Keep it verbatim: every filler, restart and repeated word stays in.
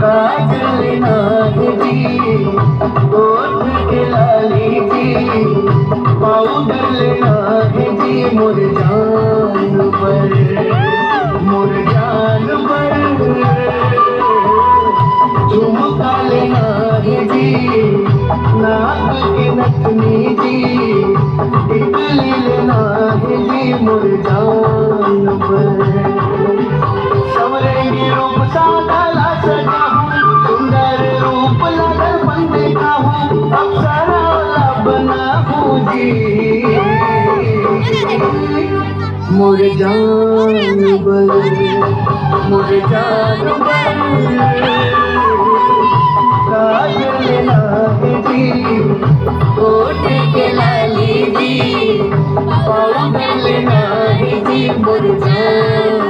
काजल लेना है जी, ओठ के लाली जी, पाउडर लेना है जी, मोर जान पर, मोर जान पर। झुमका लेना है जी, नाक के नथनी जी, टिकली लेना है जी, मोर जान पर। सवरेंगी रूप सादा ला सजाहूँ, सुंदर रूप ला दर्पण देखाहूँ, अप्सरा ला बनाहूँ जी। मोर जान बर, मोर जान बर, काजल लेना है जी, ओठ के लाली जी, पाउडर लेना है जी, मोर जान